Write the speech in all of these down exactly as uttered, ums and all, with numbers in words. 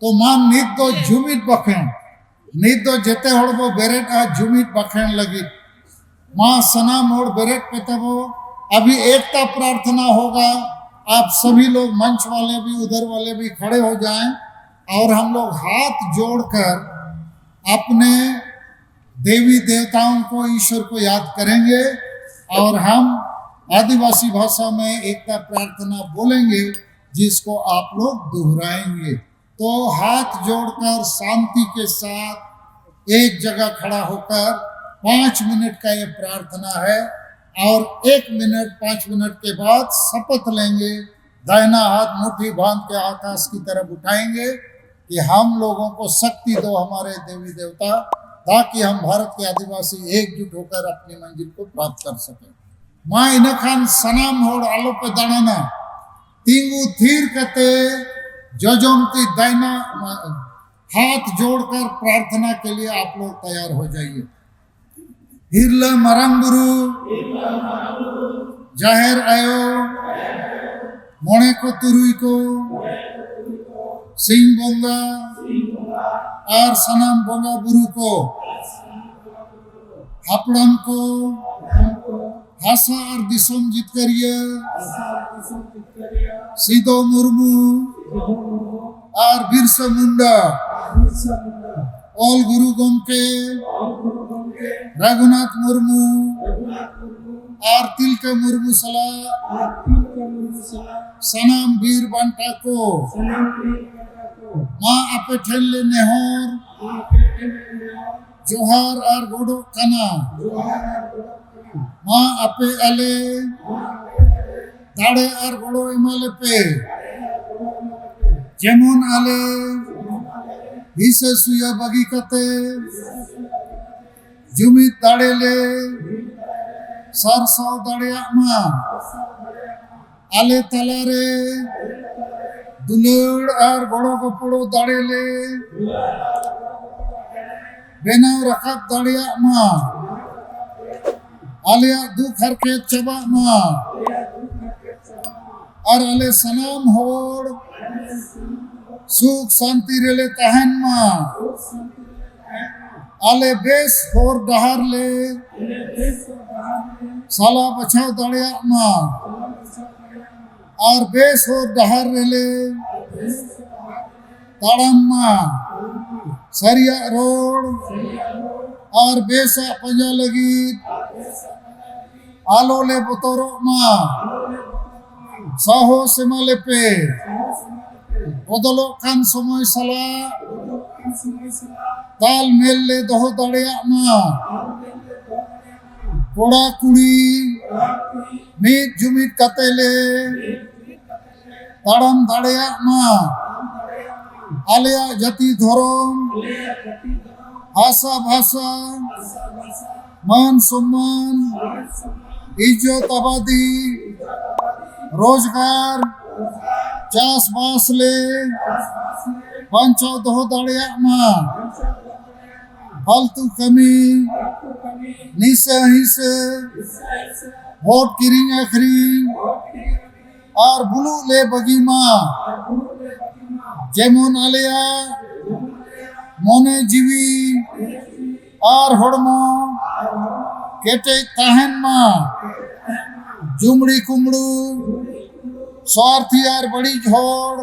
ᱛᱚ ᱢᱟ ᱱᱤᱛ ᱫᱚ ᱡᱩᱢᱤᱫ ᱵᱟᱠᱷᱮᱬ, ᱱᱤᱛ ᱫᱚ ᱡᱮᱛᱮ ᱦᱚᱲ ᱵᱚ ᱵᱮᱨᱮᱫᱼᱟ ᱡᱩᱢᱤᱫ ᱵᱟᱠᱷᱮᱬ ᱞᱟᱹᱜᱤᱫ᱾ ᱢᱟ ᱥᱟᱱᱟᱢ ᱦᱚᱲ ᱵᱮᱨᱮᱫ ᱯᱮ ᱛᱟᱵᱚ᱾ अभी एकता प्रार्थना होगा। आप सभी लोग, मंच वाले भी, उधर वाले भी खड़े हो जाएं और हम लोग हाथ जोड़कर अपने देवी देवताओं को, ईश्वर को याद करेंगे और हम आदिवासी भाषा में एकता प्रार्थना बोलेंगे, जिसको आप लोग दोहराएंगे। तो हाथ जोड़कर शांति के साथ एक जगह खड़ा होकर पाँच मिनट का ये प्रार्थना है और एक मिनट, पाँच मिनट के बाद शपथ लेंगे, दाहिना हाथ मुट्ठी बांध के आकाश की तरफ उठाएंगे कि हम लोगों को शक्ति दो हमारे देवी देवता, ताकि हम भारत के आदिवासी एकजुट होकर अपनी मंजिल को प्राप्त कर सकें। ᱢᱟ ᱤᱱᱟᱹᱠᱷᱟᱱ ᱥᱟᱱᱟᱢ ᱦᱚᱲ ᱟᱞᱚᱯᱮ ᱫᱟᱬᱟᱱᱟ, ᱛᱤᱸᱜᱩ ᱛᱷᱤᱨ ᱠᱟᱛᱮ ᱡᱚᱡᱚᱢ ᱛᱤ ᱫᱟᱭᱱᱟ, ᱦᱟᱛ ᱡᱳᱲᱠᱟᱨ ᱯᱨᱟᱨᱛᱷᱱᱟ ᱠᱮ ᱞᱤᱭᱮ ᱟᱯ ᱞᱳᱜ ᱛᱟᱭᱟᱨ ᱦᱳ ᱡᱟᱭᱮ᱾ ᱦᱤᱨᱞᱟᱹ ᱢᱟᱨᱟᱝ ᱵᱩᱨᱩ, ᱡᱟᱦᱮᱨ ᱟᱭᱳ, ᱢᱚᱬᱮ ᱠᱚ ᱛᱩᱨᱩᱭ ᱠᱚ, ᱥᱤᱧ ᱵᱚᱸᱜᱟ ᱟᱨ ᱥᱟᱱᱟᱢ ᱵᱚᱸᱜᱟ ᱵᱩᱨᱩ ᱠᱚ, ᱦᱟᱯᱲᱟᱢ ᱠᱚ, ᱦᱟᱥᱟ ᱟᱨ ᱫᱤᱥᱚᱢ ᱡᱤᱛᱠᱟᱹᱨᱤᱭᱟᱹ ᱥᱤᱫᱚ ᱢᱩᱨᱢᱩ ᱟᱨ ᱵᱤᱨᱥᱟ ᱢᱩᱱᱰᱟ, ᱚᱞ ᱜᱩᱨᱩ ᱜᱚᱢᱠᱮ ᱨᱟᱹᱜᱷᱩᱱᱟᱛᱷ ᱢᱩᱨᱢᱩ ᱟᱨ ᱛᱤᱞᱠᱟᱹ ᱢᱩᱨᱢᱩ ᱥᱟᱞᱟᱜ ᱥᱟᱱᱟᱢ ᱵᱤᱨ ᱵᱟᱱᱴᱟ ᱠᱚ, ᱢᱟ ᱟᱯᱮ ᱴᱷᱮᱱ ᱞᱮ ᱱᱮᱦᱚᱨ ᱡᱚᱦᱟᱨ ᱟᱨ ᱜᱚᱰᱚᱜ ᱠᱟᱱᱟ᱾ ᱢᱟ ᱟᱯᱮ ᱟᱞᱮ ᱫᱟᱲᱮ ᱟᱨ ᱜᱚᱲᱚ ᱮᱢᱟ ᱞᱮᱯᱮ, ᱡᱮᱢᱚᱱ ᱟᱞᱮ ᱦᱤᱥᱟᱹ ᱥᱩᱭᱟᱹ ᱵᱟᱹᱜᱤ ᱠᱟᱛᱮ ᱡᱩᱢᱤᱫ ᱫᱟᱲᱮ ᱞᱮ ᱥᱟᱨᱥᱟᱣ ᱫᱟᱲᱮᱭᱟᱜ ᱢᱟ᱾ ᱟᱞᱮ ᱛᱟᱞᱟᱨᱮ ᱫᱩᱞᱟᱹᱲ ᱟᱨ ᱜᱚᱲᱚ ᱜᱚᱯᱚᱲᱚ ᱫᱟᱲᱮ ᱞᱮ ᱵᱮᱱᱟᱣ ᱨᱟᱠᱟᱵ ᱫᱟᱲᱮᱭᱟᱜ ᱢᱟ᱾ ᱟᱞᱮᱭᱟᱜ ᱫᱩᱠ ᱦᱟᱨᱠᱮᱛ ᱪᱟᱵᱟᱜ ᱢᱟ᱾ ᱟᱨ ᱟᱞᱮ ᱥᱟᱱᱟᱢ ᱦᱚᱲ ᱥᱩᱠ ᱥᱟᱱᱛᱤ ᱨᱮᱞᱮ ᱛᱟᱦᱮᱱ ᱢᱟ᱾ ᱟᱞᱮ ᱵᱮᱥ ᱦᱚᱨ ᱰᱟᱦᱟᱨ ᱞᱮ ᱥᱟᱞᱟ ᱵᱟᱪᱷᱟᱣ ᱫᱟᱲᱮᱭᱟᱜ ᱢᱟ ᱟᱨ ᱵᱮᱥ ᱦᱚᱨ ᱰᱟᱦᱟᱨ ᱨᱮᱞᱮ ᱛᱟᱲᱟᱢ ᱢᱟ᱾ ᱥᱟᱹᱨᱤᱭᱟᱜ ᱨᱚᱲ ᱟᱨ ᱵᱮᱥᱟᱜ ᱯᱟᱸᱡᱟ ᱞᱟᱹᱜᱤᱫ ᱟᱞᱚ ᱞᱮ ᱵᱚᱛᱚᱨᱚᱜ ᱢᱟ᱾ ᱥᱟᱦᱚᱥ ᱮᱢᱟ ᱞᱮᱯᱮ᱾ ᱵᱚᱫᱚᱞᱚᱜ ᱠᱟᱱ ᱥᱚᱢᱚᱭ ᱥᱟᱞᱟᱜ ᱛᱟᱞ ᱢᱮᱞ ᱞᱮ ᱫᱚᱦᱚ ᱫᱟᱲᱮᱭᱟᱜ ᱢᱟ᱾ ᱠᱚᱲᱟ ᱠᱩᱲᱤ ᱢᱤᱫ ᱡᱩᱢᱤᱫ ᱠᱟᱛᱮ ᱞᱮ ᱛᱟᱲᱟᱢ ᱫᱟᱲᱮᱭᱟᱜ ᱢᱟ᱾ ᱟᱞᱮᱭᱟᱜ ᱡᱟᱹᱛᱤ ᱫᱷᱚᱨᱚᱢ, ᱵᱷᱟᱥᱟ ᱵᱷᱟᱥᱟ, ᱢᱟᱱ ᱥᱚᱢᱢᱟᱱ, ᱤᱡᱽᱡᱚᱛ ᱟᱵᱟᱫᱤ, ᱨᱳᱡᱽᱜᱟᱨ, ᱪᱟᱥᱵᱟᱥ ᱞᱮ ᱵᱟᱧᱪᱟᱣ ᱫᱚᱦᱚ ᱫᱟᱲᱮᱭᱟᱜ ᱢᱟ᱾ ᱯᱷᱟᱞᱛᱩ ᱠᱟᱹᱢᱤ, ᱱᱤᱥᱟᱹ ᱦᱤᱥᱟᱹ, ᱵᱷᱳᱴ ᱠᱤᱨᱤᱧ ᱟᱹᱠᱷᱨᱤᱧ ᱟᱨ ᱵᱩᱞᱩᱜ ᱞᱮ ᱵᱟᱹᱜᱤ ᱢᱟ᱾ ᱡᱮᱢᱚᱱ ᱟᱞᱮᱭᱟᱜ ᱢᱚᱱᱮ ᱡᱤᱣᱤ ᱟᱨ ᱦᱚᱲᱢᱚ ᱠᱮᱴᱮᱡ ᱛᱟᱦᱮᱱ ᱢᱟ᱾ ᱡᱩᱢᱲᱤ ᱠᱩᱢᱲᱩ, ᱥᱣᱟᱨᱛᱷᱤ ᱟᱨ ᱵᱟᱹᱲᱤᱡ ᱦᱚᱲ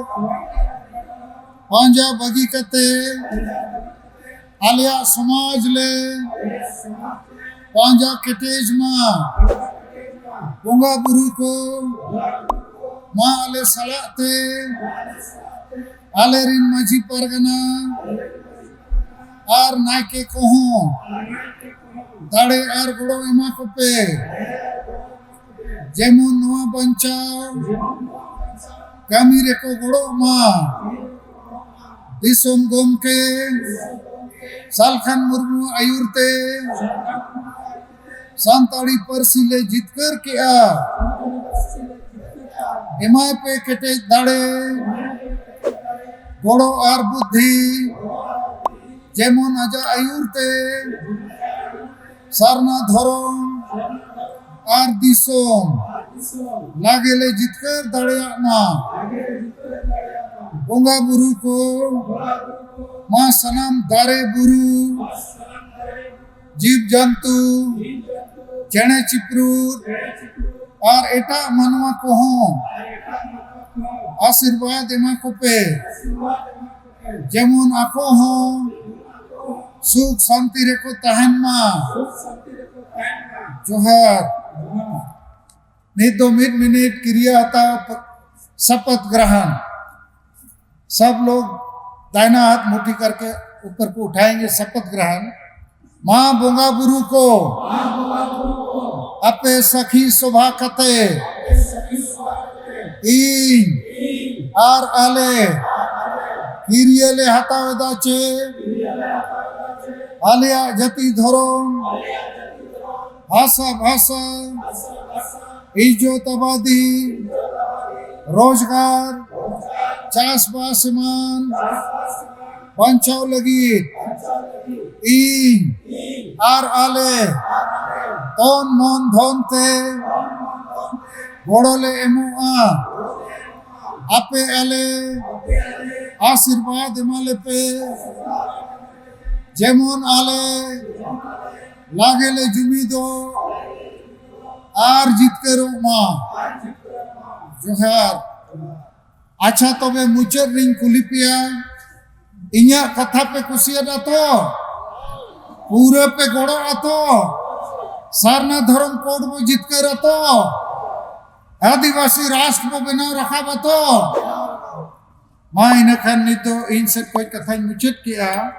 ᱯᱟᱸᱡᱟ ᱵᱟᱹᱜᱤ ᱠᱟᱛᱮ ᱟᱞᱮᱭᱟᱜ ᱥᱚᱢᱟᱡᱽ ᱞᱮ ᱯᱟᱸᱡᱟ ᱠᱮᱴᱮᱡ ᱢᱟ᱾ ᱵᱚᱸᱜᱟ ᱵᱩᱨᱩ ᱠᱚ ᱢᱟ ᱟᱞᱮ ᱥᱟᱞᱟᱜ ᱛᱮ, ᱟᱞᱮ ᱨᱤᱱ ᱢᱟᱹᱡᱷᱤ ᱯᱟᱨᱜᱟᱱᱟ ᱟᱨ ᱱᱟᱭᱠᱮ ᱠᱚᱦᱚᱸ ᱫᱟᱲᱮ ᱟᱨ ᱜᱚᱲᱚ ᱮᱢᱟ ᱠᱚᱯᱮ᱾ ᱡᱮᱢᱚᱱ ᱱᱚᱣᱟ ᱵᱟᱧᱪᱟᱣ ᱠᱟᱹᱢᱤ ᱨᱮᱠᱚ ᱜᱚᱲᱚᱜ ᱢᱟ᱾ ᱫᱤᱥᱚᱢ ᱜᱚᱢᱠᱮ ᱥᱟᱞᱠᱷᱟᱱ ᱢᱩᱨᱢᱩ ᱟᱹᱭᱩᱨ ᱛᱮ ᱥᱟᱱᱛᱟᱲᱤ ᱯᱟᱹᱨᱥᱤ ᱞᱮ ᱡᱤᱛᱠᱟᱹᱨ ᱠᱮᱜᱼᱟ᱾ ᱮᱢᱟᱭ ᱯᱮ ᱠᱮᱴᱮᱡ ᱫᱟᱲᱮ, ᱜᱚᱲᱚ ᱟᱨ ᱵᱩᱫᱽᱫᱷᱤ, ᱡᱮᱢᱚᱱ ᱟᱡᱟᱜ ᱟᱹᱭᱩᱨ ᱛᱮ ᱥᱟᱨᱱᱟ ᱫᱷᱚᱨᱚᱢ ᱟᱨ ᱫᱤᱥᱚᱢ ᱞᱟᱜᱮ ᱞᱮ ᱡᱤᱛᱠᱟᱹᱨ ᱫᱟᱲᱮᱭᱟᱜ ᱢᱟ᱾ ᱵᱚᱸᱜᱟ ᱵᱩᱨᱩ ᱠᱚ, ᱢᱟ ᱥᱟᱱᱟᱢ ᱫᱟᱨᱮ ᱵᱩᱨᱩ, ᱡᱤᱵᱽ ᱡᱚᱱᱛᱩ, ᱪᱮᱬᱮ ᱪᱤᱯᱨᱩᱫ ᱟᱨ ᱮᱴᱟᱜ ᱢᱟᱱᱣᱟ ᱠᱚᱦᱚᱸ ᱟᱥᱤᱨᱵᱟᱫᱽ ᱮᱢᱟ ᱠᱚᱯᱮ, ᱡᱮᱢᱚᱱ ᱟᱠᱚ ᱦᱚᱸ ᱥᱩᱠ ᱥᱟᱱᱛᱤ ᱨᱮᱠᱚ ᱛᱟᱦᱮᱱ ᱢᱟ᱾ ᱡᱚᱦᱟᱨ᱾ ᱱᱤᱛ ᱫᱚ ᱢᱤᱫ ᱢᱤᱱᱤᱴ ᱠᱤᱨᱤᱭᱟ ᱦᱟᱛᱟᱣ, ᱥᱚᱯᱚᱛ ᱜᱨᱚᱦᱚᱱ᱾ सब लोग दाहिना हाथ मुट्ठी करके ऊपर को उठाएंगे, शपथ ग्रहण। ᱢᱟ ᱵᱚᱸᱜᱟ ᱵᱩᱨᱩ ᱠᱚ, ᱟᱯᱮ ᱥᱟᱹᱠᱷᱤ ᱥᱚᱵᱷᱟ ᱠᱟᱛᱮ ᱤᱧ ᱟᱨ ᱟᱞᱮ ᱠᱤᱨᱤᱭᱟᱹ ᱞᱮ ᱦᱟᱛᱟᱣ ᱮᱫᱟ ᱪᱮ ᱟᱞᱮᱭᱟᱜ ᱡᱟᱹᱛᱤ ᱫᱷᱚᱨᱚᱢ, ᱵᱷᱟᱥᱟ ᱵᱷᱟᱥᱟ, ᱤᱡᱽᱡᱚᱛ ᱟᱵᱟᱫᱤ, ᱨᱳᱡᱽᱜᱟᱨ, ᱪᱟᱥᱵᱟᱥ ᱮᱢᱟᱱ ᱵᱟᱧᱪᱟᱣ ᱞᱟᱹᱜᱤᱫ ᱤᱧ ᱟᱨ ᱟᱞᱮ ᱛᱚᱱ ᱢᱚᱱ ᱫᱷᱚᱱ ᱛᱮ ᱜᱚᱲᱚ ᱞᱮ ᱮᱢᱚᱜᱼᱟ᱾ ᱟᱯᱮ ᱟᱞᱮ ᱟᱥᱤᱨᱵᱟᱫᱽ ᱮᱢᱟ ᱞᱮᱯᱮ, ᱡᱮᱢᱚᱱ ᱟᱞᱮ ᱞᱟᱜᱮ ᱞᱮ ᱡᱩᱢᱤᱫᱚᱜ ᱟᱨ ᱡᱤᱛᱠᱟᱹᱨᱚᱜ ᱢᱟ᱾ ᱡᱚᱦᱟᱨ᱾ ᱟᱪᱪᱷᱟ, ᱛᱚᱵᱮ ᱢᱩᱪᱟᱹᱫ ᱨᱤᱧ ᱠᱩᱞᱤ ᱯᱮᱭᱟ, ᱤᱧᱟᱹᱜ ᱠᱟᱛᱷᱟ ᱯᱮ ᱠᱩᱥᱤᱭᱟᱫᱟ ᱛᱚ? ᱯᱩᱨᱟᱹ ᱯᱮ ᱜᱚᱲᱚᱜᱼᱟ ᱛᱚ? ᱥᱟᱨᱱᱟ ᱫᱷᱚᱨᱚᱢ ᱠᱳᱰ ᱵᱚ ᱡᱤᱛᱠᱟᱹᱨᱟ ᱛᱚ? ᱟᱹᱫᱤᱵᱟᱹᱥᱤ ᱨᱟᱥᱴᱨ ᱵᱚ ᱵᱮᱱᱟᱣ ᱨᱟᱠᱟᱵᱟ ᱛᱚ? ᱢᱟ, ᱤᱱᱟᱹ ᱠᱷᱟᱱ ᱱᱤᱛ ᱫᱚ ᱤᱧ ᱥᱮᱫ ᱠᱷᱚᱱ ᱠᱟᱛᱷᱟᱧ ᱢᱩᱪᱟᱹᱫ ᱠᱮᱜᱼᱟ᱾